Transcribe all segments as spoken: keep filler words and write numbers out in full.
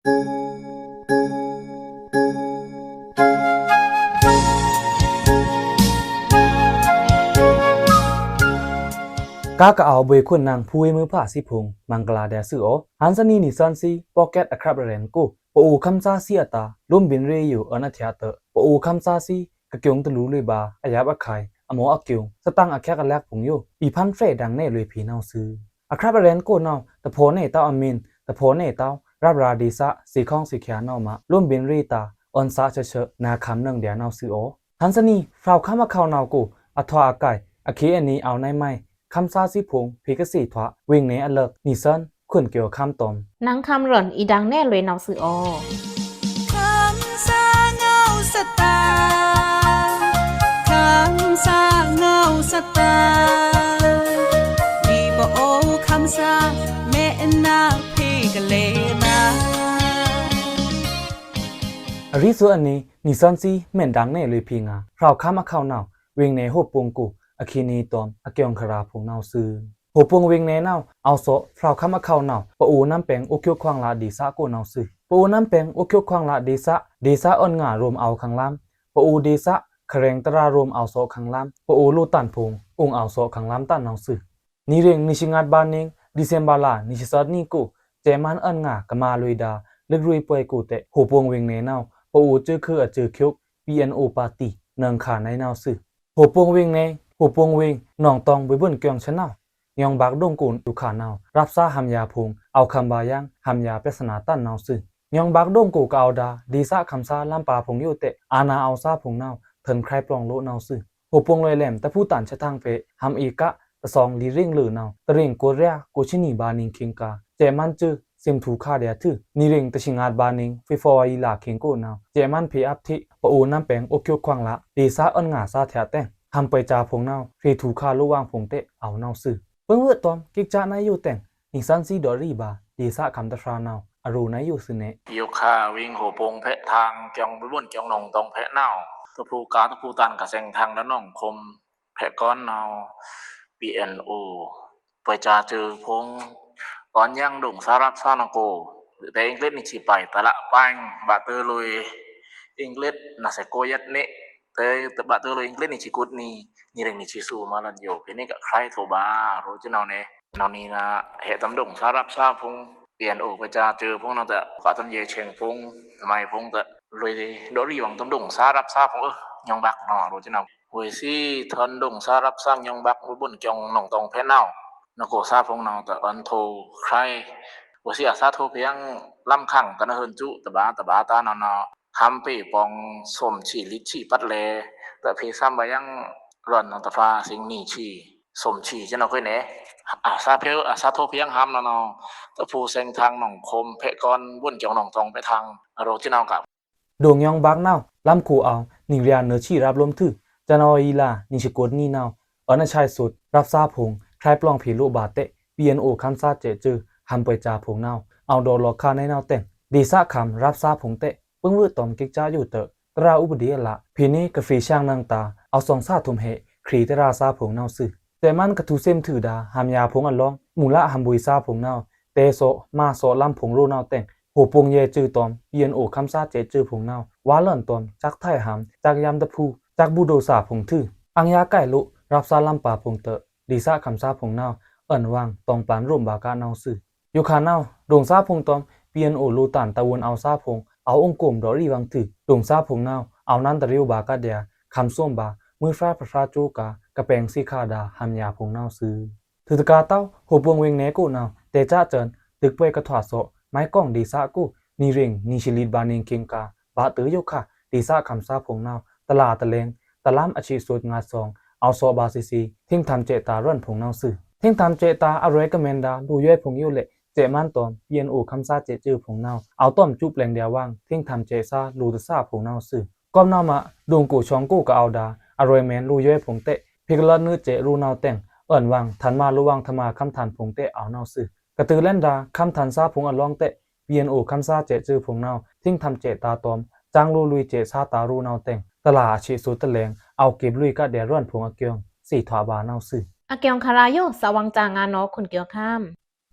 ကကအိုဗွေခွန်နင် ဖူဝေးမွိုးဖါသီးဖိုင် မဂ်လာႏဒျာႏသွူသြ။ ဟန်ႏသနီꩻ နီသွဉ်းသီး podcast အခြပ် ရဲဉ်ႏကို ပအိုဝ်ႏခမ်းသားသီးအတာႏ လိုမ်းဗဉ်ႏရေꩻယိုအွောန်ႏအထျꩻတွော့ꩻ ပအိုဝ်ႏခမ်းသားသီး ကကျူံႏတလူႏလွေꩻဗာႏ အယပ်ꩻခုဲင်ႏ အမော့အကျူံႏ သတင်ꩻအချက်အလက်ဖိုင်ႏယို အီႏဖန်းဖြယ်ဒင်ႏနယ်လွေꩻဖေႏနဝ်ꩻသွူ။ အခြပ် ရဲဉ်ႏကိုနဝ်ꩻ တဖော့ꩻနယ်တဝ်းအမင်း တဖော့ꩻနယ်တဝ်း ရပ်ꩻရာႏဒေႏသꩻ သေႏခေါင်းသေႏခꩻနဝ်ꩻမꩻ လိုမ်းဗဉ်ႏရေꩻတာႏ အွောန်ႏသားသျꩻသျꩻ နာႏခမ်းနွောင်ႏဒျာႏနဝ်ꩻသွူ။ ဟန်ႏသနီꩻ ဖြုဝ်ꩻခမ်းအခြပ်နဝ်ꩻကို အထွာအကိုင်ႏ အခေအနီꩻ အဝ်ႏနယ်မုဲင်ꩻ ခမ်းသားသီးဖိုင်ႏ ဖေႏကသေထွာ ဝေင်နယ်အလၢက်ꩻ နီသွဉ်း ခွန်ကျော်ခမ်းတွမ် နင်ခမ်းရဲဉ်ႏ အီႏဒင်ႏနယ်လွေꩻနဝ်ꩻသွူ။ အရီႏသွူအနီꩻ နီသွဉ်းသီး မဲန်ဒင်ႏနယ်လွေꩻဖေႏငါ ဖြုဝ်ꩻခမ်းအခြပ်နဝ်ꩻ ဝေင်နယ်ဟိုပုံကို အခေအနီꩻတွမ် အကျိုင်ႏခရာဖိုင်ႏနဝ်ꩻသွူ။ ဟိုပုံဝေင်နယ်နဝ်ꩻ အဝ်ႏသော့ꩻ ဖြုဝ်ꩻခမ်းအခြပ်နဝ်ꩻ ပအိုဝ်ႏနမ်းပဲင်ႏ အိုးချောက်ခွင်ꩻလꩻဒေႏသꩻကိုနဝ်ꩻသွူ။ ပအိုဝ်ႏနမ်းပဲင်ႏ အိုးချောက်ခွင်ꩻလꩻဒေႏသꩻ ဒေႏသꩻအွောန်ႏငါႏ ရွောမ်ႏအဝ်ႏခမ်းလမ်း ပအိုဝ်ႏဒေႏသꩻ ခရဲင်ႏတရာရွောမ်ႏအဝ်ႏသော့ꩻခမ်းလမ်း ပအိုဝ်ႏလိုꩻတန်ဖိုင်ႏ အိုင်ႏအဝ်ႏသော့ꩻခမ်းလမ်းတန်နဝ်ꩻသွူ။ နီꩻရိင်ꩻ နီသွဉ်းသီးငါးပါတ်းနွံ ဒီစဲမ်ဘာလ နီသွဉ်းသီးသီးကို စဲ့ꩻမန်းအွောန်ႏငါႏ ကမꩻလွေꩻဒါႏ လွေꩻရွေꩻပွေꩻကိုတဲ ဟိုပုံဝေင်နယ်နဝ်ꩻ ပအိုဝ်ႏစဲ့ꩻခုအစဲ့ꩻခု ပီအီအီ ပါတီ နွောင်ꩻခါႏနယ်နဝ်ꩻသွူ။ ဟိုပုံဝေင်နယ် ဟိုပုံဝေင် နွောင်တောင် ဗွေႏဗွုန်ကျောင်း ဆဲနဝ်ꩻ ညောင်ဘွဲ့ဒိုင်ကိုယိုခါနဝ်ꩻ ရပ်ꩻသားဟမ်ႏယာႏဖိုင်ႏ အဝ်ႏခမ်းဗာႏယင်း ဟမ်ႏယာႏပြဿနာတန်နဝ်ꩻသွူ။ ညောင်ဘွဲ့ဒိုင်ကိုကအဝ်ႏဒါႏ ဒေႏသꩻခမ်းသားလမ်းပါဖိုင်ႏယိုတဲ အာဏာႏအဝ်ႏသားဖိုင်ႏနဝ်ꩻ ထွဉ်ခြိုက်ပလောင်လိုနဝ်ꩻသွူ။ ဟိုပုံလွေꩻလဲမ် တဖူတန်ႏချက်ꩻထင်ꩻဖေႏ ဟမ်ႏအီႏက တသောင်လီႏရိင်ꩻလွေꩻနဝ်ꩻ တရိင်ꩻကိုရီးယား ကိုချစ်နီပါႏနင်ႏခင်ႏကာႏ စဲ့ꩻမန်းစဲ့ꩻ သိမ်ꩻထူႏခါႏဒျာႏသွူ နီꩻရိင်ꩻ တဆံငါးပါတ်းနွံ ဖေဖော်ဝါရီလခင်ႏကိုနဝ်ꩻ စဲ့ꩻမန်းဖေႏအပ်ထေ့ ပအိုဝ်ႏနမ်းပဲင်ႏ အိုးချောက်ခွင်ꩻလꩻဒေႏသꩻအွောန်ႏငါႏသားထျꩻတဲင် ဟမ်ႏပွေꩻစာဖိုင်ႏနဝ်ꩻ ဖြေꩻထူႏခါႏလိုဝ်ꩻဝွင်ဖိုင်ႏတဲ အဝ်ႏနဝ်ꩻသွူ။ ပိုင်ꩻဝွေတွမ်ႏ ကိတ်ꩻချနဝ်ꩻယိုတဲင် နီသွဉ်းသီးဒေါ့ꩻရိဗာႏ ဒေႏသꩻခမ်းတဖြာနဝ်ꩻ အရိုꩻနဝ်ꩻယိုသွူနေ ယိုခါႏဝေင်ဟိုပုံဖဲထင် ကျိုင်ႏဗွေႏဗွုန်ကျောင်း နွောင်တောင်ဖဲနဝ်ꩻ တဖူႏကာႏတဖူႏတန်ꩻကသဲင်ထင် နွောင်ခုမ်ဖဲကောန်နဝ်ꩻ ပီအီအီ ပွေꩻစာစဲ့ဖိုင်ႏ ကောန်ယင်းဒိုင်ꩻသားရပ်ꩻသားနဝ်ꩻကို တဲအင်္ဂလိပ်နွံꩻဆံပါယ် တလပိုင် ဗတ်းတိုလွေꩻအင်္ဂလိပ်နွံꩻဆယ့်ကိုးရက်နေ့ တဲဗတ်းတိုလွေꩻအင်္ဂလိပ်နွံꩻဆံကိုးနွံꩻ နီရိင်နွံꩻဆံသွူမꩻလွေꩻယို ဖေႏနေက ခရိုင်ထိုဗာႏ ရိုးချင်နဝ်ꩻနေ နဝ်ꩻနီနဝ်ꩻ ဟဲတမ်ဒိုင်ꩻသားရပ်ꩻသားဖိုင်ႏ ပီအီအီ ပွေꩻစာစဲ့ဖိုင်ႏနဝ်ꩻတဲ ကတမ်ယေႏချင်ဖိုင်ႏ သမိုင်းဖိုင်ႏတဲ လွေꩻဒေါ့ꩻရိဗွင်ႏတမ်ဒိုင်ꩻသားရပ်ꩻသားဖိုင်ႏ ညောင်ဘွဲ့နဝ်ꩻ ရိုးချင်နဝ်ꩻ ဝေးသီးထွဉ်ဒိုင်ꩻသားရပ်ꩻသားညောင်ဘွဲ့ ဗွေႏဗွုန်ကျောင်း နွောင်တောင်ဖဲနဝ်ꩻ နကိုꩻသားဖိုင်ႏနဝ်ꩻတဲ အွောန်ႏထိုꩻခရိုင် ဝေးသီးအသꩻထိုꩻဖေႏ လမ်းခင်ႏကနွေးဟိုꩻစု တဗာႏတဗာႏတ᩻နဝ်ꩻနဝ်ꩻ ဟမ်ႏပေႏပွင်ႏ သွမ်ဆံလီဆံပတ်လဲ တဲဖေႏသမ်ဗာႏယင်း ရွောန်ႏနဝ်ꩻတဖြာ သင်နွံဆံ သွမ်ဆံ ဆဲနဝ်ꩻခွိုင်ꩻနေ အသꩻဖေႏ အသꩻထိုꩻဖေႏဟမ်ႏနဝ်ꩻနဝ်ꩻ တဖူႏသဲင်ထင် နွောင်ခုမ်ဖဲကောန် ဗွုန်ကျောင်းနွောင်တောင်ဖဲထင် အရိုးချင်နဝ်ꩻက ဒိုင်ညောင်ဘွဲ့နဝ်ꩻ လမ်းကိုꩻအဝ်ႏ နီရာနွေဆံရပ်ꩻလိုမ်းသွူ ဇန်နဝါရီလနွံဆံကိုးနွံနဝ်ꩻ အွောန်ႏအဆားသွူရပ်ꩻသားဖိုင်ႏ ခြိုက်ပလောင်ဖေႏလိုဗာႏတဲ ပီအီအီ ခမ်းသားစဲ့စဲ့ ဟမ်ႏပွေꩻစာဖိုင်ႏနဝ်ꩻ အဝ်ႏဒေါ့ꩻလော့ꩻခါႏနယ်နဝ်ꩻတဲင် ဒေႏသꩻခမ်းရပ်ꩻသားဖိုင်ႏတဲ ပိုင်ꩻဝွေတွမ်ႏကိတ်ꩻချယိုတဲ တရာဥပဒေအလꩻ ဖေႏနေကဖေႏဆင်နင်ꩻတာႏ အဝ်ႏသွင်ꩻသားထွမ်ꩻဟဲ ခြေတရာသားဖိုင်ႏနဝ်ꩻသွူ စဲ့ꩻမန်းကထူႏသ့မ်ꩻထွူဒါႏ ဟမ်ႏယာႏဖိုင်ႏအလောင်း မူလဟမ်ႏဗွေႏသားဖိုင်ႏနဝ်ꩻ တဲသော့ꩻမꩻသော့ꩻလမ်းဖိုင်ႏရိုးနဝ်ꩻတဲင် ဟိုပုံစဲ့စဲ့တွမ်ႏ ပီအီအီ ခမ်းသားစဲ့စဲ့ဖိုင်ႏနဝ်ꩻ ဝါလွောန်တွမ်ႏ စက်ထၢင်ဟမ်ႏ စက်ယမ်တဖူႏ စက်ဘူဒိုစာဖိုင်ႏသွူ အင်ႏယာႏကိုင်ꩻလိုရပ်ꩻသားလမ်းပါဖိုင်ႏတဲ ဒေႏသꩻခမ်းသားဖိုင်ႏနဝ်ꩻ အွောန်ႏဝွင်ႏ တောင်ပန်ရိုမ်ႏဗာႏကနဝ်ꩻသွူ ယိုခါႏနဝ်ꩻ ဒိုင်ႏသားဖိုင်ႏတွမ်ႏ ပီအီအီ လိုꩻတန်ꩻတဝွန်ႏအဝ်ႏသားဖိုင်ႏ အဝ်ႏအိုင်ꩻကိုမ်ႏဒေါ့ꩻရိဗွင်ႏသွူ ဒိုင်ႏသားဖိုင်ႏနဝ်ꩻ အဝ်ႏနန်းတရေဝ်ဗာႏကဒျာႏ ခမ်းသွမ်ဗာႏ မွိုးဖြာဖြာကၠိုကၠာ ကပဲင်ႏသေခါဒါႏ ဟမ်ႏယာႏဖိုင်ႏနဝ်ꩻသွူ ထုတကာႏတဝ်း ဟိုပုံဝေင်နယ်ကိုနဝ်ꩻ တဲစဲ့စဲ့ တွိုက်ꩻပွေꩻကထွာသော့ꩻ မိုင်းကိုင်ဒေႏသꩻကို နီရိင်နွံဆံလီဗာႏနင်ႏခင်ႏကာႏ ဗာႏတေယိုခါႏ ဒေႏသꩻခမ်းသားဖိုင်ႏနဝ်ꩻ တလꩻတလဲင် တလမ်းအဆံသွူငါသွင် အဝ်ႏသော့ꩻဗာႏသေသေ ထင်ႏထမ်ႏစဲ့တာႏရွောန်ဖိုင်ႏနဝ်ꩻသွူ ထင်ႏထမ်ႏစဲ့တာႏအရွေကမန်ဒါႏ လိုယွဲဖိုင်ႏယိုလဲ့ စဲ့ꩻမန်းတွမ်ႏ ပီအီအီ ခမ်းသားစဲ့စဲ့ဖိုင်ႏနဝ်ꩻ အဝ်ႏတွမ်ႏစုပ်လဲင်ဒျာႏဝွင်ႏ ထင်ႏထမ်ႏစဲ့တာႏ လိုတသာဖိုင်ႏနဝ်ꩻသွူ ကွပ်ꩻနဝ်ꩻမꩻ ဒိုင်ႏကိုချွင်ႏကိုကအိုဒါႏ အရွေမန်ႏလိုယွဲဖိုင်ႏတဲ ဖေႏကလတ်နွိုက်စဲ့ရိုးနဝ်ꩻတဲင် အွောန်ႏဝွင်ႏထန်ႏမꩻလိုဝွင်ႏထမꩻခမ်းထန်ဖိုင်ႏတဲ အဝ်ႏနဝ်ꩻသွူ ကတိုဝ်းလဲဒၣ် ခမ်းထန်သားဖိုင်ႏအလောင်းတဲ ပီအီအီ ခမ်းသားစဲ့စဲ့ဖိုင်ႏနဝ်ꩻ ထင်ႏထမ်ႏစဲ့တာႏတွမ်ႏ စင်လိုလွေစဲ့တာႏတာႏရိုးနဝ်ꩻတဲင် တလꩻအဆံသွူတလဲင် အဝ်ႏကေပ်လွေကဒျာႏရွောန်ဖိုင်ႏအကျိုင်ႏ သေထွာဗာႏနဝ်ꩻသွူ အကျိုင်ႏခရာယို သဝင်ႏစာငါႏနောခွန်ႏကျော်ခမ်း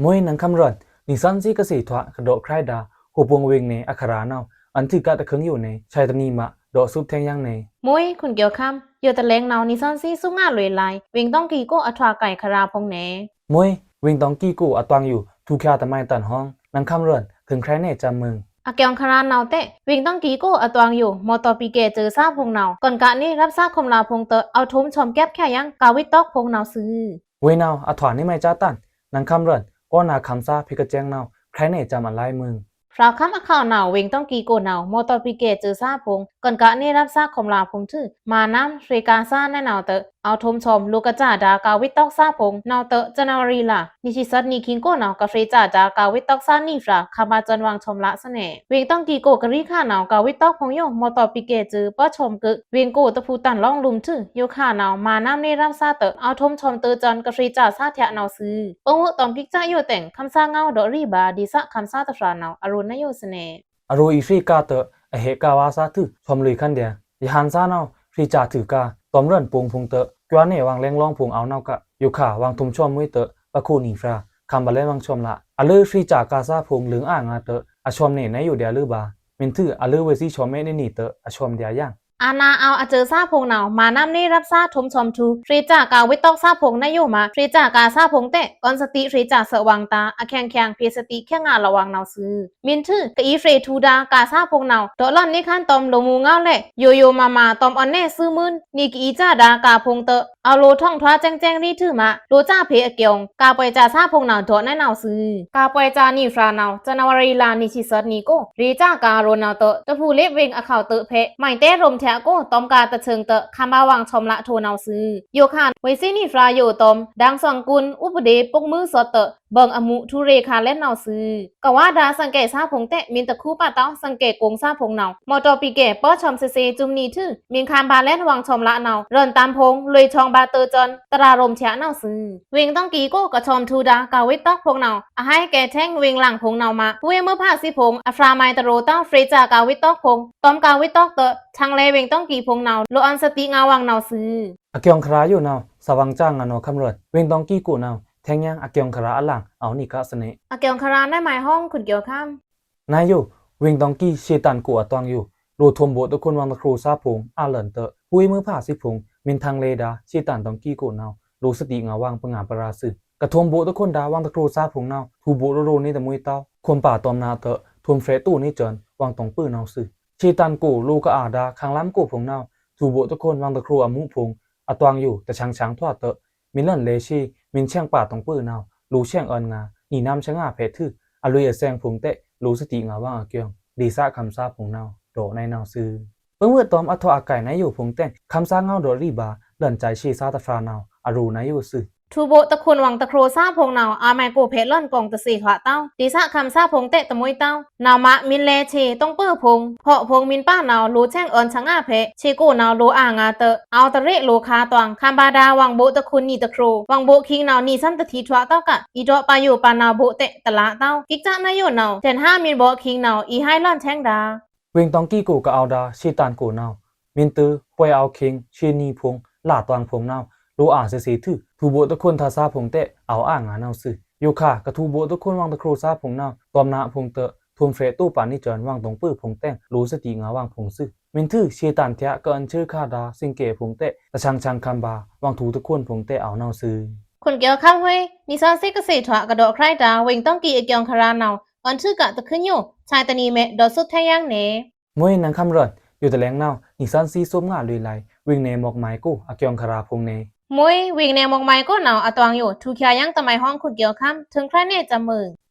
မွိုင်နင်ႏခမ်းရွောန်ႏ နီသွဉ်းသီးကသေထွာ ကဒေါ့ꩻခြိုက်ဒါႏ ဟူႏပုင်ဝေင်နယ်အခရာႏနဝ်ꩻ အွဉ်ႏထွူကတ်းတခိုင်းယိုနေ ဆာႏတနီမ ဒေါ်စုပ်ထဲင်းယင်းနေ။ မွေး ခွန်ကျော်ခမ်း ယိုတလဲင်နဝ်ꩻ နှစ်ဆယ့်ရှစ် စုငါလွေꩻလါ ဝေင်တောင်ကီကို အထွာကဲင်ခရာႏဖုံႏနယ်။ မွေး ဝေင်တောင်ကီကိုအတွင်ယို ထူချာႏတမိုင်းတန်ႏဟွံး နင်ခမ်းရွဉ် ထိုင်ခရဲင်နယ်ꩻကျပ်မွိုင် အကဲင်ခရာႏနဝ်ꩻတဲ့ ဝေင်တောင်ကီကိုအတွင်ယို မော်တော်ပီကဲႏစွာႏဖုံႏနဝ်ꩻ ကွန်ကးနေရပ်စွာႏခုမ်လာႏဖုံႏတဲ့ အဝ်ႏထုမ်ႏဆွမ်ႏကျပ်ချာႏယင်း ကားဝိတ်တောက်ဖုံႏနဝ်ꩻသွူ။ ဝေင်နဝ်ꩻ အထွာနွေးမုဲင်ꩻကြားတန် နင်ခမ်းရွဉ် ကောနာခမ်းစွာႏဖေႏကစဲင်နဝ်ꩻ ခရဲင်နယ်ꩻကျပ်အလဲမွိုင် ဖြာႏခမ်းအခဝ်နဝ်ꩻ ဝေင်တောင်ကီကိုနဝ်ꩻ မော်တော်ပီကဲႏစွာႏဖုံႏ ကွန်ကးနေရပ်စွာႏခုမ်လာႏဖုံႏထွူ မာႏနမ်းရေꩻကားစွာႏနဝ်ꩻတဲ့ အဝ်ႏထုမ်ႏဆွမ်ႏ လိုꩻကစဒါႏကားဝိတ်တောက်စွာႏဖုံႏ နဝ်ꩻတဲ့ ဇန်နဝါရီလ နှစ်ဆယ့်ရှစ် နံꩻခိင်းကိုနဝ်ꩻ ကရေꩻကစဒါႏကားဝိတ်တောက်စွာႏနီꩻဖြာႏ ခမ်းဗာႏစွန်ဝွင်ႏဆွမ်ႏလꩻသွူနေ။ ဝေင်တောင်ကီကိုကရီးခꩻနဝ်ꩻ ကားဝိတ်တောက်ဖုံႏယို မော်တော်ပီကဲႏစွာႏ ပာ်ဆွမ်ႏကွို ဝေင်ကိုတဖုတန်ႏလောင်းလုမ်ထွူ ယိုခꩻနဝ်ꩻ မာႏနမ်းနေရပ်စွာႏတဲ့ အဝ်ႏထုမ်ႏဆွမ်ႏတွို့ꩻစွန် ကရေꩻကစဒါႏဖြာႏနဝ်ꩻသွူ။ ပူင်ဝွို့းတွမ်ႏကိတ်ꩻစွာႏယိုတဲင် ခမ်းသားငေါဒီးရီးဗာႏ ဒေသခမ်းသားတဖြာႏနဝ်ꩻ အရိုꩻနဝ်ꩻယိုသွူနေ။ အရိုꩻအီႏရေꩻကားတဲ့ အဟဲကဝါႏစွာႏထွူ ဆွမ်ႏလွေꩻခန်းႏဒျာႏ ယဟန်ႏစွာႏနဝ်ꩻ ရေꩻကစဒါႏထွူကား တွမ်ႏရွဉ်ပိုင်ဖုံႏတဲ့ ကွားနယ်ဝွင်ႏလဲင်လောင်းဖုံႏအဝ်ႏနဝ်ꩻကပ် ယိုခꩻ ဝွင်ႏထုမ်ႏဆွမ်ႏမွေးတဲ့ ပခုနီဖြာႏ ခမ်းဗာႏလဲဝွင်ႏဆွမ်ႏလꩻ အလွေꩻရေꩻကစဒါႏကားစွာႏဖုံႏ လွေꩻအာငါတဲ့ အဆွမ်ႏနယ်နဝ်ꩻယိုဒျာႏလွေꩻဗာႏ မွေးထွူ အလွေꩻဝေꩻသွီဆွမ်ႏမဲနံနီတဲ့ အဆွမ်ႏဒျာႏယင်း အာဏာႏအဝ်ႏအစဲစွာႏဖုံႏနဝ်ꩻ မာႏနမ်းနေရပ်စွာႏထုမ်ႏဆွမ်ႏထွူ ရေꩻကစဒါႏကားဝိတ်တောက်စွာႏဖုံႏနဝ်ꩻယိုမ ရေꩻကစဒါႏကားစွာႏဖုံႏတဲ့ အွဉ်ႏသတိရေꩻကစဒါႏသွဲဝွင်ႏတာႏ အခင်းဖြင်း ဖေႏသတိခဲငါꩻလဝွင်ႏနဝ်ꩻသွူ။ မွေးထွူ ကအီႏရေꩻထွူဒါႏကားစွာႏဖုံႏနဝ်ꩻ ဒေါ်လော့ꩻနေခမ်းတွမ်ႏလိုꩻမူငဝ်းလဲ့ ယိုယိုမာမာတွမ်ႏအွဉ်ႏနယ်ꩻသွူမိုင်း နီꩻကအီႏကစဒါႏကားဖုံႏတဲ့ အဝ်ႏလိုꩻထွင်ထွာႏစဲင်စဲင်ရီထွူမ လိုꩻကစဒါႏဖေႏအကဲင် ကားပွဲကစဒါႏစွာႏဖုံႏနဝ်ꩻ ဒေါ်နဝ်ꩻသွူ။ ကားပွဲကစဒါႏနီဖြာႏနဝ်ꩻ ဇန်နဝါရီလ နှစ်ဆယ့်ရှစ် နံꩻကို ရေꩻကစဒါႏကားအရိုꩻနဝ်ꩻတဲ့ တဖုလပ်ꩻဝေင်အခဝ်တဲ့ဖဲ မိုင်တဲရိုမ်ႏထဲအကို တွမ်ႏကားတသွိုင်တဲ့ ခမ်းဗာႏဝွင်ႏဆွမ်ႏလꩻထိုꩻနဝ်ꩻသွူ။ ယိုခꩻ ဝေꩻသွီနီဖြာႏယိုတွမ်ႏ ဒင်ႏသွင်ႏကုန်း ဥပဒေပုတ်မွိုးစွတ်တဲ့ ဘိုင်အမူးထွူရေꩻခါႏလဲ့နဝ်ꩻသွူ။ ကဝါဒါႏသင်ꩻကဲꩻစွာႏဖုံႏတဲ့ မွေးထွူ ပတောင်သင်ꩻကဲꩻကုန်းစွာႏဖုံႏနဝ်ꩻ မော်တော်ပီကဲႏ ပာ်ဆွမ်ႏသွူသွူ စွုမ်ႏနီထွူ မွေးထွူခမ်းဗာႏလဲ့ဝွင်ႏဆွမ်ႏလꩻနဝ်ꩻ ရွဉ်တန်ႏဖုံႏ လွေꩻထွင်ႏဗာႏတွို့ꩻစွန် တရာႏရိုမ်ႏထဲနဝ်ꩻသွူ။ ဝေင်တောင်ကီကို ကဆွမ်ႏထွူဒါႏကားဝိတ်တောက်ဖုံႏနဝ်ꩻ အဟိုက်ꩻကဲꩻထဲင်ဝေင်လင်ဖုံႏနဝ်ꩻမ ပူဝေးမွိုးဖါသီးဖုံႏ အဖြာႏမိုင်တရိုꩻတဝ်း ရေꩻကစဒါႏကားဝိတ်တောက်ဖုံႏ တွမ်ႏကားဝိတ်တောက်တဲ့ သင်ႏလဲဝေင်တောင်ကီဖုံႏနဝ်ꩻ လိုꩻအွဉ်ႏသတိငါဝွင်ႏနဝ်ꩻသွူ။ အကဲင်ခရာႏယိုနဝ်ꩻ သꩻဝင်ႏကၠါငါနီၤခမ်းရွဉ် ဝေင်တောင်ကီကိုနဝ်ꩻ ထဲင်ယင်းအကဲင်ခရာႏအလင် အဝ်ႏနီꩻကပ်သွူနေ။ အကဲင်ခရာႏနဝ်ꩻ မိုင်းဟွံ ခွန်ကျော်ခမ်း နဝ်ꩻယို ဝေင်တောင်ကီ ရှေ့တန်ႏကိုအတွင်ယို လိုꩻထွမ်ႏဗို့တခွန်ႏဝွင်ႏတခရိုꩻစွာႏဖုံႏ အာလန်တဲ့ ပူဝေးမွိုးဖါသီးဖုံႏ မွေးထွူလေဒါႏ ရှေ့တန်ႏတောင်ကီကိုနဝ်ꩻ လိုꩻသတိငါဝွင်ႏ ပငါႏပရာႏသွူ။ ကထွမ်ႏဗို့တခွန်ႏဒါႏဝွင်ႏတခရိုꩻစွာႏဖုံႏနဝ်ꩻ ထွူဗို့တရိုꩻနေတမွေးတဝ်း ခွန်ပါꩻတွမ်ႏနဝ်ꩻတဲ့ ထွမ်ႏဖြဲးတိုꩻနေစွန် ဝွင်ႏတွင်ႏပို့ꩻနဝ်ꩻသွူ။ ရှေ့တန်ႏကို လိုꩻကအဒါႏ ခမ်းလမ်းကိုဖုံႏနဝ်ꩻ ထွူဗို့တခွန်ႏဝွင်ႏတခရိုꩻအမူးဖုံႏ အတွင်ယို တဆင်ႏဆင်ႏထွားတဲ့ မွေးလွဉ်လဲရှေ့ မွေးဆင်ႏပါတွင်ႏပို့ꩻနဝ်ꩻ လိုꩻဆင်ႏအွဉ်ႏငါ နီနမ်းဆငါဖဲးထွူ အလွေꩻအစဲင်ဖုံႏတဲ့ လိုꩻသတိငါဝွင်ႏအကဲင် ဒေႏသခမ်းသားဖုံႏနဝ်ꩻ ဒေါ်နဝ်ꩻသွူ။ ပူဝေးတွမ်ႏအထွာအကဲင်နဝ်ꩻယိုဖုံႏတဲ့ ခမ်းသားငေါဒီးရီးဗာႏ လွဉ်ကဲရှေ့သားတဖြာႏနဝ်ꩻ အရိုꩻနဝ်ꩻသွူ။ ထွူဗို့တခွန်ႏဝွင်ႏတခရိုꩻစွာႏဖုံႏနဝ်ꩻ အမိုင်ကိုဖဲးလွဉ်ကောင်ႏတသေထွားတဝ်း ဒေႏသခမ်းသားဖုံႏတဲ့တမွေးတဝ်း နဝ်ꩻမ မွေးလဲရှေ့ တွင်ႏပို့ꩻဖုံႏ ဖော့ꩻဖုံႏမွေးပါနဝ်ꩻ လိုꩻဆင်ႏအွဉ်ႏဆငါဖဲး ရှေ့ကိုနဝ်ꩻ လိုꩻအာငါတဲ့ အဝ်ႏတရေ့လိုꩻခါႏတွင်ႏ ခမ်းဗာႏဒါႏဝွင်ႏဗို့တခွန်ႏနီတခရိုꩻ ဝွင်ႏဗို့ခိင်းနဝ်ꩻ နီသွဉ်းတထီထွားတဝ်းကပ် အီႏဒေါ့ပါယိုပါနဝ်ꩻဗို့တဲ့တလါတဝ်း ကိတ်ꩻစွာႏနဝ်ꩻယိုနဝ်ꩻ ထဲင်ꩻဟါမွေးဗို့ခိင်းနဝ်ꩻ အီႏဟိုက်လွဉ်ထဲင်ဒါႏ ဝေင်တောင်ကီကိုကအဝ်ႏဒါႏ ရှေ့တန်ႏကိုနဝ်ꩻ မွေးထွူ ပွဲးအောက်ခိင်း ရှေ့နီဖုံႏ လာႏတွင်ႏဖုံႏနဝ်ꩻ လိုꩻအာသေသေထွူ ထွူဗို့တခွန်ႏထါသားဖုံႏတဲ့ အဝ်ႏအာငါနဝ်ꩻသွူ။ ယိုခါ ကထွူဗို့တခွန်ႏဝွင်ႏတခရိုꩻစွာႏဖုံႏနဝ်ꩻ တွမ်ႏနဝ်ꩻဖုံႏတဲ့ ထွမ်ႏဖြဲးတိုꩻပါနေစွန် ဝွင်ႏတွင်ႏပို့ꩻဖုံႏတဲ့ လိုꩻသတိငါဝွင်ႏဖုံႏသွူ။ မွေးထွူ ရှေ့တန်ႏထဲကအွဉ်ႏဆှိုခါႏဒါႏ သင်ꩻကဲꩻဖုံႏတဲ့ တဆင်ႏဆင်ႏခမ်းဗာႏ ဝွင်ႏထွူတခွန်ႏဖုံႏတဲ့ အဝ်ႏနဝ်ꩻသွူ။ ခွန်ကျော်ခမ်းဟွေး နီသွဉ်းတသီးကသေထွား ကဒေါ့ခရိုက်ဒါႏ ဝေင်တောင်ကီအကဲင်ခရာႏနဝ်ꩻ အွဉ်ႏထွူကပ်သွူ ဆာႏတနံၤမဲ ဒေါ်စုပ်ထဲင်ယင်းနေ။ မွေး နင်ခမ်းရွဉ် ယိုတလဲင်နဝ်ꩻ နီသွဉ်းတသီး သိုပ်ငါလွေꩻလါ ဝေင်နယ်မွိုးမိုင်းကို အကဲင်ခရာႏဖုံႏနေ။ မွေး ဝေင်နယ်မွိုးမိုင်းကိုနဝ်ꩻ အတွင်ယို ထွူချာႏယင်းတမိုင်ဟွံ ခွန်ကျော်ခမ်း ထိုင်ခရဲင်နယ်ꩻကျပ်မွိုင်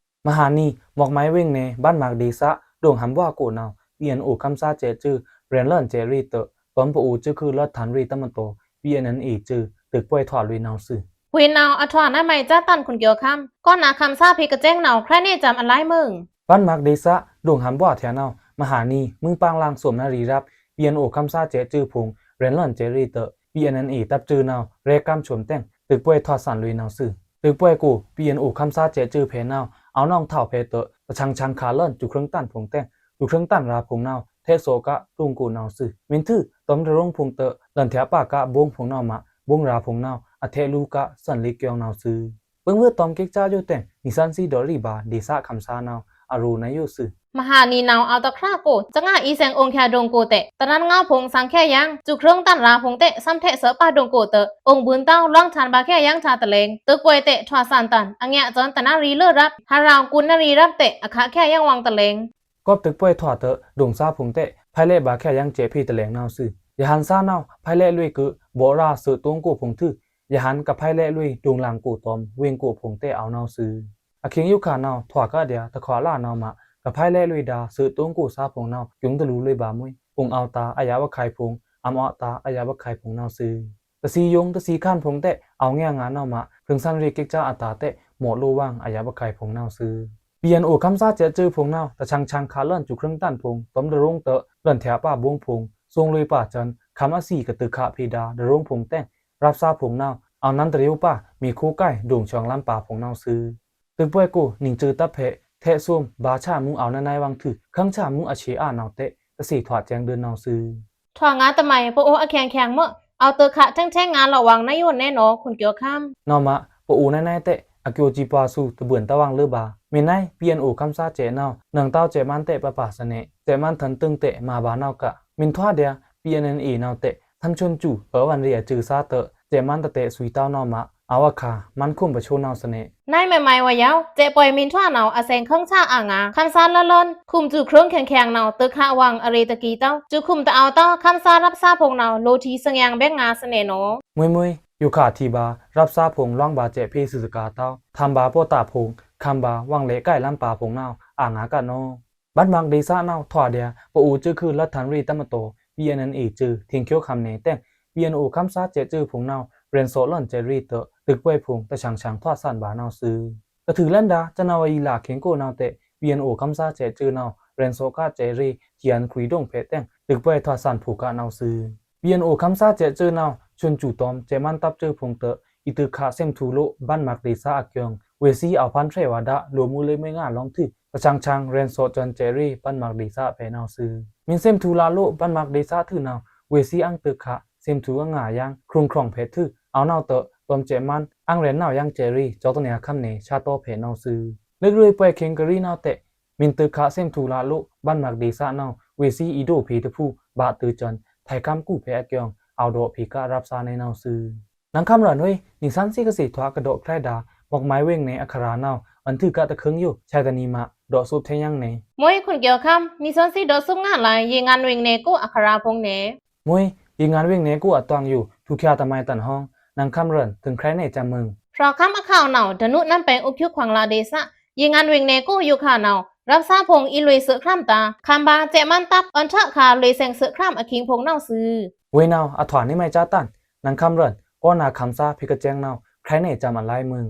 မဟာနီ မွိုးမိုင်းဝေင်နယ် ဗန်းမၢၵ်ႇဒေႏသ ဒိုင်ဟမ်ဝွါကိုနဝ်ꩻ ပီအီအီု ခမ်းသားစဲးစွူ ရဲဉ်လွဉ်စဲးရေ့တဲ့ တွမ်ႏပအိုဝ် စဲးခွိုလွတ်ꩻထန်ရေ့ꩻတပ်မတော် ပီအီအီအ် စွူ တိုပ်ꩻပွဲထွာလွေနဝ်ꩻသွူ။ ဝေင်နဝ်ꩻ အထွာနွေးမုဲင်ꩻကြားတန်ႏ ခွန်ကျော်ခမ်း ကောနာခမ်းသားဖေႏကစဲင်နဝ်ꩻ ခရဲင်နယ်ꩻကျပ်အလဲမွိုင် ဗန်းမၢၵ်ႇဒေႏသ ဒိုင်ဟမ်ဝွါထဲနဝ်ꩻ မဟာနီ မွိုးပန်းလန်း သိုမ်နရီရပ် ပီအီအီအ် ခမ်းသားစဲးစွူဖုံႏ ရဲဉ်လွဉ်စဲးရေ့တဲ့ ပီအီအီအ် တပ်စွူနဝ်ꩻ ရဲကမ်းဆွမ်ႏတဲ့ တိုပ်ꩻပွဲထွာသန်လွေနဝ်ꩻသွူ။ တိုပ်ꩻပွဲကို ပီအီအီအ် ခမ်းသားစဲးစွူဖဲနဝ်ꩻ အဝ်ႏနောင်ႏထောက်ဖဲတဲ့ တဆင်ႏဆင်ႏခါႏလွဉ် စူးခြိုင်ႏတန်ႏဖုံႏတဲ့ စူးခြိုင်ႏတန်ႏရာႏဖုံႏနဝ်ꩻ ထဲသောက တုံးကိုနဝ်ꩻသွူ။ မွေးထွူ တွမ်ႏတရိုင်ဖုံႏတဲ့ လွဉ်ထဲပါက ဘိုင်ဖုံႏနဝ်ꩻမ ဘိုင်ရာႏဖုံႏနဝ်ꩻ အထဲလူက သွဉ်လွေကဲင်နဝ်ꩻသွူ။ ပူဝေးတွမ်ႏကိတ်ꩻစွာႏယိုတဲင် နီသွဉ်းတသီးဒီးရီးဗာႏ ဒေႏသခမ်းသားနဝ်ꩻ အရိုꩻနဝ်ꩻယိုသွူ။ မဟာနီနောင် အောက်တခရကို စငါအီစဲင်အိုင်ချာဒိုင်ကိုတဲ တနန်းငါးဖုံႏ သင်ချာယင် စူခရင်ႏတန်ႏရာႏဖုံႏတဲ သမ်ႏထဲ့သဵုပ်ႉပါဒိုင်ကိုတဲ အိုင်ဗုံႏတဝ်း လွင်းထန်ႏဗာႏချာယင်ႏ ထျာတလဲင်၊ တိုပ်ႉပွယ်တဲ ထွာစန်တန် အငျဲးအစွန် တနရီႏလၢရပ်း ဟရောင်ႏ ကူဏရီႏရပ်းတဲ အခချာယင်ဝွင်ႏတလဲင် ကောပ်တိုပ်ႉပွယ်ထွာတဒိုင်သားဖုံႏတဲ ဖိုက်လဲ့ဗာႏချာယင်ႏ စဲ့ဖေ့တလဲင်နဝ်ꩻသွူ။ ရဟန်ႏသားနဝ်ꩻ ဖိုက်လဲ့လွေꩻကို ဗော့ရာႏ သို့ꩻတုံးကိုဖုံႏထွူ ရဟန်ႏကဖိုက်လဲ့လွေꩻ ဒိုင်လင်ကိုတောမ်ႏ ဝေင်ကိုဖုံႏတဲ အဝ်နဝ်ꩻသွူ။ အခင်းယုခါနဝ်ꩻ ထွာကဒျာႏ တခွာလနဝ်ꩻမး ကဖိုက်လဲ့လွေꩻဒါႏ သို့ꩻတုံးကိုသားဖုံႏနဝ်ꩻ ကျုံႏတလူႏလွေꩻဗာႏမွေး ပုင်ႏအဝ်ꩻတာႏ အယပ်ꩻခုဲင်ႏဖုံႏ အမ်ꩻအဝ်ꩻတာႏ အယပ်ꩻခုဲင်ႏဖုံႏနဝ်ꩻသွူ။ တသီႏယုင်ꩻ တသီႏခန်ႏဖုံႏတဲ အဝ်ငျဲးငါနဝ်ꩻမး ဖြိုင်ႏသန်ꩻရေꩻ ကိတ်ꩻကြားအတာႏတဲ မော့ꩻလိုဝွင်ꩻ အယပ်ꩻခုဲင်ႏဖုံႏနဝ်ꩻသွူ။ ပီအန်အိုႏ ခမ်းသားစဲ့ꩻစွူဖုံႏနဝ်ꩻ တချောင်ချောင် ခꩻလွောန်ꩻ စူခရင်ႏတန်ႏဖုံႏ တွမ်ႏတရုံႏတဲ လွောန်ꩻထျꩻပါဗွုံႏဖုံႏ သွင်ꩻလွေꩻပါစွန် ခမ်းအသီးကတိုꩻခꩻဖေဒါႏ တရုံႏဖုံႏတဲင် ရပ်းသားဖုံႏနဝ်ꩻ အဝ်နန်းတရေဝ်ပါ မေႏခိုးကိုင် ဒိုင်သွင်ႏလမ်းပါဖုံႏနဝ်ꩻသွူ။ တိုပ်ꩻပွယ်ကို နွေꩻစွူတပ်ꩻဖဲ့ ထဲ့သွမ်ꩻ ဗာႏဆာမူး အဝ်ႏနဝ်ꩻဝွင်ႏထွူ ခင်းဆာမူး အဆေအာနဝ်ꩻတဲ တသီႏထွာစဲင်ဒိုင်နဝ်ꩻသွူ။ ထွာငါတမုဲင် ပအိုဝ်ႏအချေင်ႏမွဲ အဝ်တိုꩻခꩻထဲင်ထဲင်ငါ လော့ꩻဝွင်ႏနယိုန်ꩻနဲနော ခွန်ကျော်ခမ်း။ နဝ်ꩻမး ပအိုဝ်ႏနဝ်ꩻတဲ အကျော်ႏစံးပာ်သွူ တဘိုင်တဝွင်ႏလဵုဗာႏ မ့ၢ်နဝ်ꩻ ပီအန်အိုႏ ခမ်းသားစဲ့ꩻနဝ်ꩻ နင်ꩻတဝ်းစဲ့ꩻမန်းတဲ ပပာ်သနေ စဲ့ꩻမန်းထန်ႏတွင်းတဲ မၤဗာႏနဝ်ꩻက မုၼ်ထွာဒျာႏ ပီအန်အန်အေ နဝ်ꩻတဲ ထမ်းသွဉ်စူ အဝွင်ႏရေꩻအစွိုꩻသားတဲ စဲ့ꩻမန်းတတဲသွီႏတဝ်းနဝ်ꩻမး အဝ်ႏအခါ မန်းခုမ်ပချိုနဝ်ꩻသနေ နဝ်ꩻမုဲင်မုဲင်ဝေါယဝ် စဲ့ꩻပွယ်မုၼ်ထွာနဝ်ꩻ အသဵင်ႏခင်းဆာအငါ ခမ်းသားလလွန် ခုမ်ႏစူခရင်ႏခဲင်ႏခဲင်ႏနဝ်ꩻ တိုꩻခꩻဝွင်ႏအရေတကီတဝ်း စူခုမ်ႏတအဝ်ႏတဝ်း ခမ်းသားရပ်းသားဖုံႏနဝ်ꩻ လိုထီႏသင်ႏယင်ႏဗဲင်ႏငါသနေနော။ မွေးမွေး ယိုခါထီဗာႏ ရပ်းသားဖုံႏ လွင်းဗာႏစဲ့ꩻဖေ့သွူသကာတဝ်း ထမ်းဗာႏပော့ꩻတာႏဖုံႏ ခမ်းဗာႏဝွင်ႏလေꩻကိုင်ႏလမ်းပါဖုံႏနဝ်ꩻ အငါကဒိုင် ဗန်းမာက်ဒေႏသားနဝ်ꩻ ထွာဒျာႏ ပအိုဝ်ႏစွိုꩻခု လက်ထန်ရေတပ်မတော် ပီအန်အန်အေစွိုꩻ ထင်ႏချောက်ꩻခမ်းနေတဲင် ပီအန်အိုႏ ခမ်းသားစဲ့ꩻစွူဖုံႏနဝ်ꩻ ရဲဉ်ႏသော့ꩻလွောန်ꩻစွဲꩻရေꩻတဲ တိုပ်ꩻပွယ်ဖုံႏ တချောင်ချောင်ထွာသန်ႏဗာႏနဝ်ꩻသွူ။ ကထုးလဲဉ်ဒါႏ ဇန်နဝါရီလအခိင်ကိုနဝ်ꩻတဲ ပီအန်အိုႏ ခမ်းသားစဲ့ꩻစွူနဝ်ꩻ ရဲဉ်ႏသော့ꩻကစွဲꩻရေꩻ ထီႏအန်ခွီႏဒိုင်ဖဲတဲင် တိုပ်ꩻပွယ်ထွာသန်ႏဖိုꩻကနဝ်ꩻသွူ။ ပီအန်အိုႏ ခမ်းသားစဲ့ꩻစွူနဝ်ꩻ သွဉ်စူတွမ်ႏ စဲ့ꩻမန်းတပ်စွူဖုံႏတဲ အီႏတိုꩻခꩻသ့မ်ꩻထူႏလိုꩻ ဗန်းမာက်ဒေႏသားအကျိုင် ဝေꩻသွီအဝ်ႏဖန်းဖြဲဝါႏဒါႏ လိုꩻမူႏလေꩻမွေးငါလွင်းထွူ တချောင်ချောင် ရဲဉ်ႏသော့ꩻစွဲꩻရေꩻ ဗန်းမာက်ဒေႏသားဖဲနဝ်ꩻသွူ။ မုၼ်သ့မ်ꩻထူႏလလိုꩻ ဗန်းမာက်ဒေႏသားထွူနဝ်ꩻ ဝေꩻသွီအင်တိုꩻခꩻ သ့မ်ꩻထူႏအငါယင်ႏ ခုင်ႏချွင်ႏဖဲထွူ အဝ်ႏနဝ်ꩻတဲ တွမ်ႏစဲ့ꩻမန်း အင်ရဲဉ်ႏနဝ်ꩻယင်ႏစွဲꩻရေꩻ ကျောက်တနေရာႏခမ်းနေ ဆားတောဖဲနဝ်ꩻသွူ။ လေꩻရွေꩻပွယ်ႏခိင်ႏကရီနဝ်ꩻတဲ မုၼ်တိုꩻခꩻသ့မ်ꩻထူႏလလိုꩻ ဗန်းမာက်ဒေႏသားနဝ်ꩻ ဝေꩻသွီအီႏဒို့ဖေႏတဖု ဗာႏတိုꩻစွဲꩻ ထဲင်ႏခမ်းကူဖဲအကျိုင် အဝ်ႏဒေါ့ꩻဖေႏကရပ်းသားနေနဝ်ꩻသွူ။ နင်ႏခမ်းရန်ꩻဝေ နီသွဉ်းသီးကသေ့ထွာ ကဒေါ့ꩻခြဲဒါႏ မွိုၵ်းမၢႆဝေင်နေအခရာနဝ်ꩻ အွဉ်ထွူကတခုင်ယို ဆဲးတနံၤမး ဒေါ့ꩻသူပ်းထဲင်ႏယင်ႏနေ မွေး ခွန်ကျော်ခမ်း နီသွဉ်းသီးဒေါ့ꩻသူပ်းငါလၢ ရေငန်ဝေင်နေကို အခရာဖုံႏနေ မွေး ရေငန်ဝေင်နေကိုအတွင်ယို ထူႏချာတမုဲင်တန်ႏဟွံ နင်ႏခမ်းရန်ꩻ ထိုင်ခြဲနေစဲမုင် ဖြောက်ꩻခမ်းအခဝ်နဝ်ꩻ ဒဏုနမ်းပဲင်ႏအိုက်ယုက်ခွင်ꩻလꩻဒေႏသား ရေငန်ဝေင်နေကိုယိုခါနဝ်ꩻ ရပ်းသားဖုံႏအီႏလွေꩻသွုပ်ꩻခြမ်းတာႏ ခမ်းဗာႏစဲ့ꩻမန်းတပ် အွဉ်ထွူကလွေꩻသွုပ်ꩻခြမ်းအခံဖုံႏနဝ်ꩻသွူ။ ဝေနဝ်ꩻ အထွာနံမုဲင်ꩻကၠါတန် နင်ႏခမ်းရန်ꩻ ကောနာႏခမ်းသားဖေႏကစဲင်နဝ်ꩻ ခြဲနေစဲမုင် အလဝ်မုင်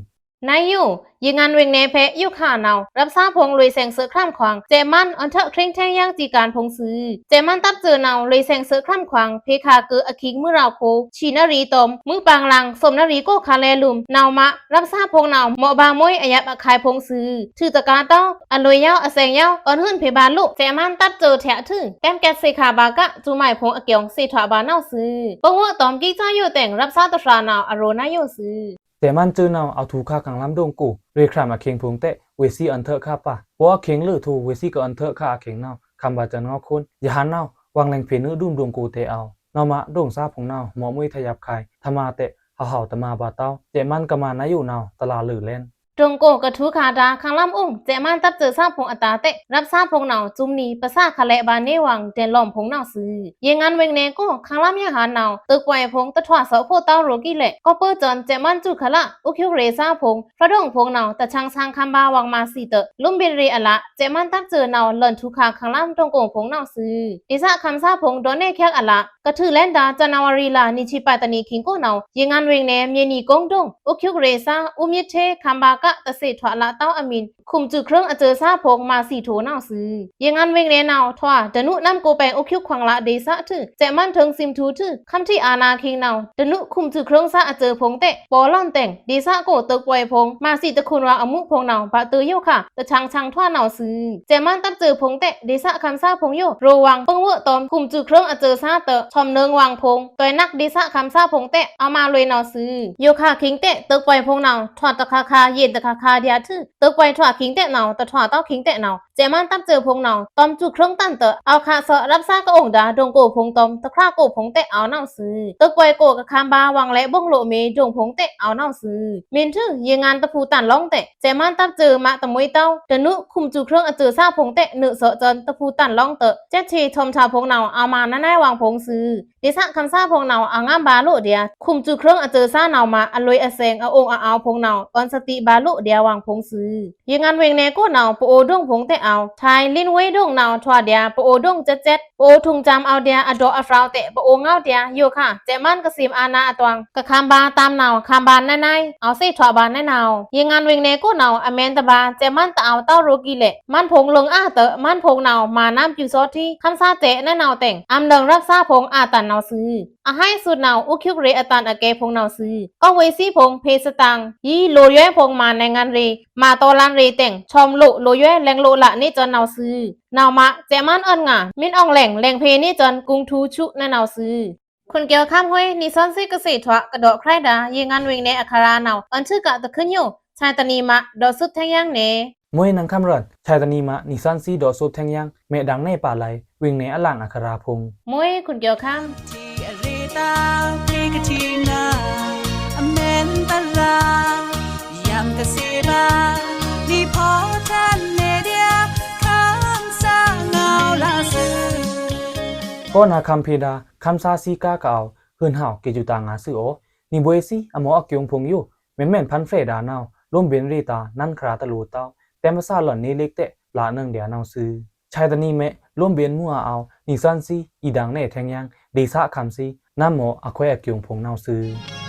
နဝ်ꩻယို ရေငန်ဝေင်နေဖဲယိုခါနဝ်ꩻ ရပ်းသားဖုံႏလွေꩻသွုပ်ꩻခြမ်းခွင် စဲ့ꩻမန်းအွဉ်ထွူကချင်ထဲင်ႏယင်ႏစံႏကၢၼ်ဖုံႏသွူ။ စဲ့ꩻမန်းတပ်စွူနဝ်ꩻ လွေꩻသွုပ်ꩻခြမ်းခွင် ဖေႏခါကုအခံမွဲရဝ်ꩻခိ သီႏနရီႏတွမ်ႏ မွဲပင်လင် သွမ်ႏနရီႏကိုခါလဲလုမ်နဝ်ꩻမး ရပ်းသားဖုံႏနဝ်ꩻ မော့ဗာႏမွေးအယပ်ꩻခုဲင်ႏဖုံႏသွူ။ ထွူသကာတဝ်း အလွေꩻယဝ်း အသဵင်ꩻယဝ်း အွဉ်ဟုဉ်ဖေႏဗာႏလိုꩻ စဲ့ꩻမန်းတပ်စွူထဲထွူ တဲမ်းကဲးသေခါဗာႏက စွူမုဲင်ဖုံႏအကျိုင် သေထွာဗာႏနဝ်ꩻသွူ။ ပဝွော့တွမ်ႏကီးစွါယိုတဲင် ရပ်းသားတဖြာနဝ်ꩻ အရိုꩻနဝ်ꩻယိုသွူ။ စဲ့ꩻမန်းစွူနဝ်ꩻ အဝ်ႏထူႏခါကင်ႏလမ်းဒိုင်ကို ရေခြမ်းအခိင်ဖုံႏတဲ ဝေꩻသွီအွဉ်ထွူကပါ ပော့အခိင်လွေꩻထူႏ ဝေꩻသွီကအွဉ်ထွူကချင်နဝ်ꩻ ခမ်းဗာႏစွူနဝ်ꩻခုန် ရဟန်နဝ်ꩻ ဝင်လင်ဖေႏနုဒုမ်ဒိုင်ကိုတဲအဝ် နဝ်ꩻမး ဒိုင်သားဖုံႏနဝ်ꩻ မော့မွေးထယပ်ꩻခုဲင်ႏ ထမာတဲ ဟဝ်ဟဝ်တမာဗာႏတဝ်း စဲ့ꩻမန်းကမာနဝ်ꩻယိုနဝ်ꩻ တလဝ်လွေꩻလဲန် ဒိုင်ကိုကထူႏခါဒါႏ ခင်ႏလမ်းအုင် စဲ့ꩻမန်းတပ်စွူသားဖုံႏအတာႏတဲ ရပ်းသားဖုံႏနဝ်ꩻ စွူမ်နံပသားခလဲဗာႏနေဝင် ဒိုင်လောမ်ဖုံႏနဝ်ꩻသွူ။ ရေငန်ဝေင်နေကို ခင်ႏလမ်းရဟန်နဝ်ꩻ တိုပ်ꩻပွယ်ဖုံႏတထွာသော့ꩻဖိုးတဝ်းရိုꩻကီးလဲ ကောပ်ပိုးစွူန် စဲ့ꩻမန်းစွူခါလ အိုက်ယုက်ရေꩻသားဖုံႏ ဖြတ်ဒိုင်ဖုံႏနဝ်ꩻ တချောင်ချောင်ခမ်းဗာႏဝင်မုဲင်သီးတဲ လုမ်းဗိတ်ရေအလ စဲ့ꩻမန်းတပ်စွူနဝ်ꩻ လွေꩻထူႏခါကင်ႏလမ်းဒိုင်ကိုဖုံႏနဝ်ꩻသွူ။ ဒေႏသခံႏသားဖုံႏ ဒေါ်နေခဲအလ ကထူႏလဲဉ်ဒါႏ ဇန်နဝါရီလ နွေႏသီးပာ်တနံၤခိင်ကိုနဝ်ꩻ ရေငန်ဝေင်နေ မြေနီကုန်းဒိုင် အိုက်ယုက်ရေꩻသား ဦးမြင့်ထေး ခမ်းဗာႏက တသေထွာလတဝ်းအမံဉ် ခုမ်ႏစွူခရင်ႏအစွူသားဖုံႏ မုဲင်သီးထေနဝ်ꩻသွူ။ ရေငန်ဝေင်နေနဝ်ꩻ ထွာ ဒဏုနမ်းကိုပဲင်ႏ အိုက်ယုက်ခွင်ႏလꩻဒေႏသထွူ စဲ့ꩻမန်းထိူင်းသိမ်ꩻထူႏထွူ ခမ်းထီအာဏာခိင်နဝ်ꩻ ဒဏုခုမ်ႏစွူခရင်ႏသားအစွူဖုံႏတဲ ပော်လွန်တဲင် ဒေႏသကိုတိုပ်ꩻပွယ်ဖုံႏ မုဲင်သီးတခုန်ဝွင်အမူးဖုံႏနဝ်ꩻ ဗာႏတိုယိုခါ တချောင်ချောင်ထွာနဝ်ꩻသွူ။ စဲ့ꩻမန်းတပ်စွူဖုံႏတဲ ဒေႏသခံႏသားဖုံႏယို ရိုဝွင်ပိူင်ဝွော့တွမ်ႏ ခုမ်ႏစွူခရင်ႏအစွူသားတဲ ထွမ်နွောင်ဝွင်ဖုံႏ တွဲနက်ဒေႏသခံႏသားဖုံႏတဲ အဝ်မုဲင်လွေꩻနဝ်ꩻသွူ။ ယိုခါခိင်တဲ တိုပ်ꩻပွယ်ဖုံႏနဝ်ꩻ ထွာတခါခါရေ တခါခါဒျာႏထွူ တိူပ်ကွိုင်ထွာခိင်တဲ့နဝ် တထွာတောက်ခိင်တဲ့နဝ် စဲ့မန်းတပ်စွိုဖုံနဝ် တွမ်စွူးချွင်းတန်တွော့ အဝ်ခါသော့ ရပ်စားကအုံဒါ ဒုံကိုဖုံတွမ် တခြားကိုဖုံတဲ့ အဝ်နဝ်သွူ။ တိူပ်ကွိုင်ကိုကခမ်းဗာ ဝင်လဲဘုံလေမေ ဒုံဖုံတဲ့ အဝ်နဝ်သွူ။ မင်းထွူ ရေငန်တဖူတန်လောင်းတဲ့ စဲ့မန်းတပ်စွိုမးတမှွေးတောက် တနုခုမ်စွူးချွင်းအစွိုစားဖုံတဲ့ နုသော့စွန် တဖူတန်လောင်းတွော့ စဲ့ချေထွမ်ဆာဖုံနဝ် အဝ်မးနုဲင်းနုဲင်းဝင်ဖုံသွူ။ ဒေသခမ်းစားဖုံနဝ် အငမ်းဗာလိုဒျာ ခုမ်စွူးချွင်းအစွိုစားနဝ်မး အလွေအသဲင် အအုံအအဝ်ဖုံနဝ် အွန်သတိဗာလိုဒျာ ဝင်ဖုံသွူ။ ရေငန်ဝေင်နယ်ကိုနဝ် ပအိုဒုံဖုံတဲ့အဝ် ထိုင်လင်းဝေးဒုံနဝ် ထွာဒျာ ပအိုဒုံစက်စက် ပအိုထုံစမ်အဝ်ဒျာ အဒေါ့အဖြောက်တဲ့ ပအိုငဝ်ဒျာ ယိုခါ စဲ့မန်းကသီမ်အာဏာအတွင် ကခမ်းဗာတမ်နဝ် ခမ်းဗာနုဲင်းနုဲင်း အဝ်သေထွာဗာနုဲင်းနဝ်။ ရေငန်ဝေင်နယ်ကိုနဝ် အမဲန်တဗာ စဲ့မန်းတအဝ်တောက်ရိုကီးလဲ့ မန်းဖုံလိုင်အာတွော့ မန်းဖုံနဝ် မၤနမ်းပြူစောထီး ခမ်းစားစဲ့နုဲင်းနဝ်တဲ့င် အမ်လိုင်ရပ်စားဖုံအာတန်နဝ်သွူ။ အဟိုင်းသုတ်နဝ် ဥက္ကဋ္ဌရေအတန်အကဲဖုံနဝ်သွူ။ ကောက်ဝေးသီးဖုံ ဖေသတင် ယီလိုယွဲဖုံမၤနဲင်ငံရေ မၤတော်လန်ရေတဲ့င် ထွမ်လိုလိုယွဲလဲင်လိုလးနေစွန်နဝ်သွူ။ နဝ်မး စဲ့မန်းအွန်ငါ မင်းအောင်လှိုင် လဲင်ဖေနေစွန် ကုံထူဆူနုဲင်းနဝ်သွူ။ ခုန်ကျော်ခမ်းဟွဲ နီသွဉ်းသီးကသ့ထွာ ကဒေါ့ခရိုက်ဒါ ရေငန်ဝေင်နယ်အခရာနဝ် အွန်ထွူကတခွိုက်ညို ဆာတနံၤမး ဒေါ့သုတ်ထဲယင်းနေ မွဲနင်ခမ်းရန် ဆာတနံၤမး နီသွဉ်းသီးဒေါ့သုတ်ထဲယင်း မဲဒင်နဲပါလဲ ဝေင်နယ်အလင်အခရာဖုံ။ မွဲခုန်ကျော်ခမ်း ကောနာ်ခမ်းဖေဒါ ခမ်းသားသီးကားကအဝ် ဟိုင်ဟဝ်က့ၤစူးတာငါသွူအို နီဘွဲသီးအမော့အကျူံဖုံယို မဲမဲန်ဖန်းဖျဲးဒါနဝ် လိုမ်းဗဉ်ရေတာ နန်းခရာတလိုတောက် တဲမသႃလွန်နေလိက်တဲ့ ဗလာနုဲင်းဒျာနဝ်သွူ။ ဆာတနံၤမး လိုမ်းဗဉ်မူအအဝ် နီသွဉ်းသီး အီဒင်နဲထဲယင်း ဒေသခမ်းသီး နမ်းမော့အခွဲအကျူံဖုံနဝ်သွူ။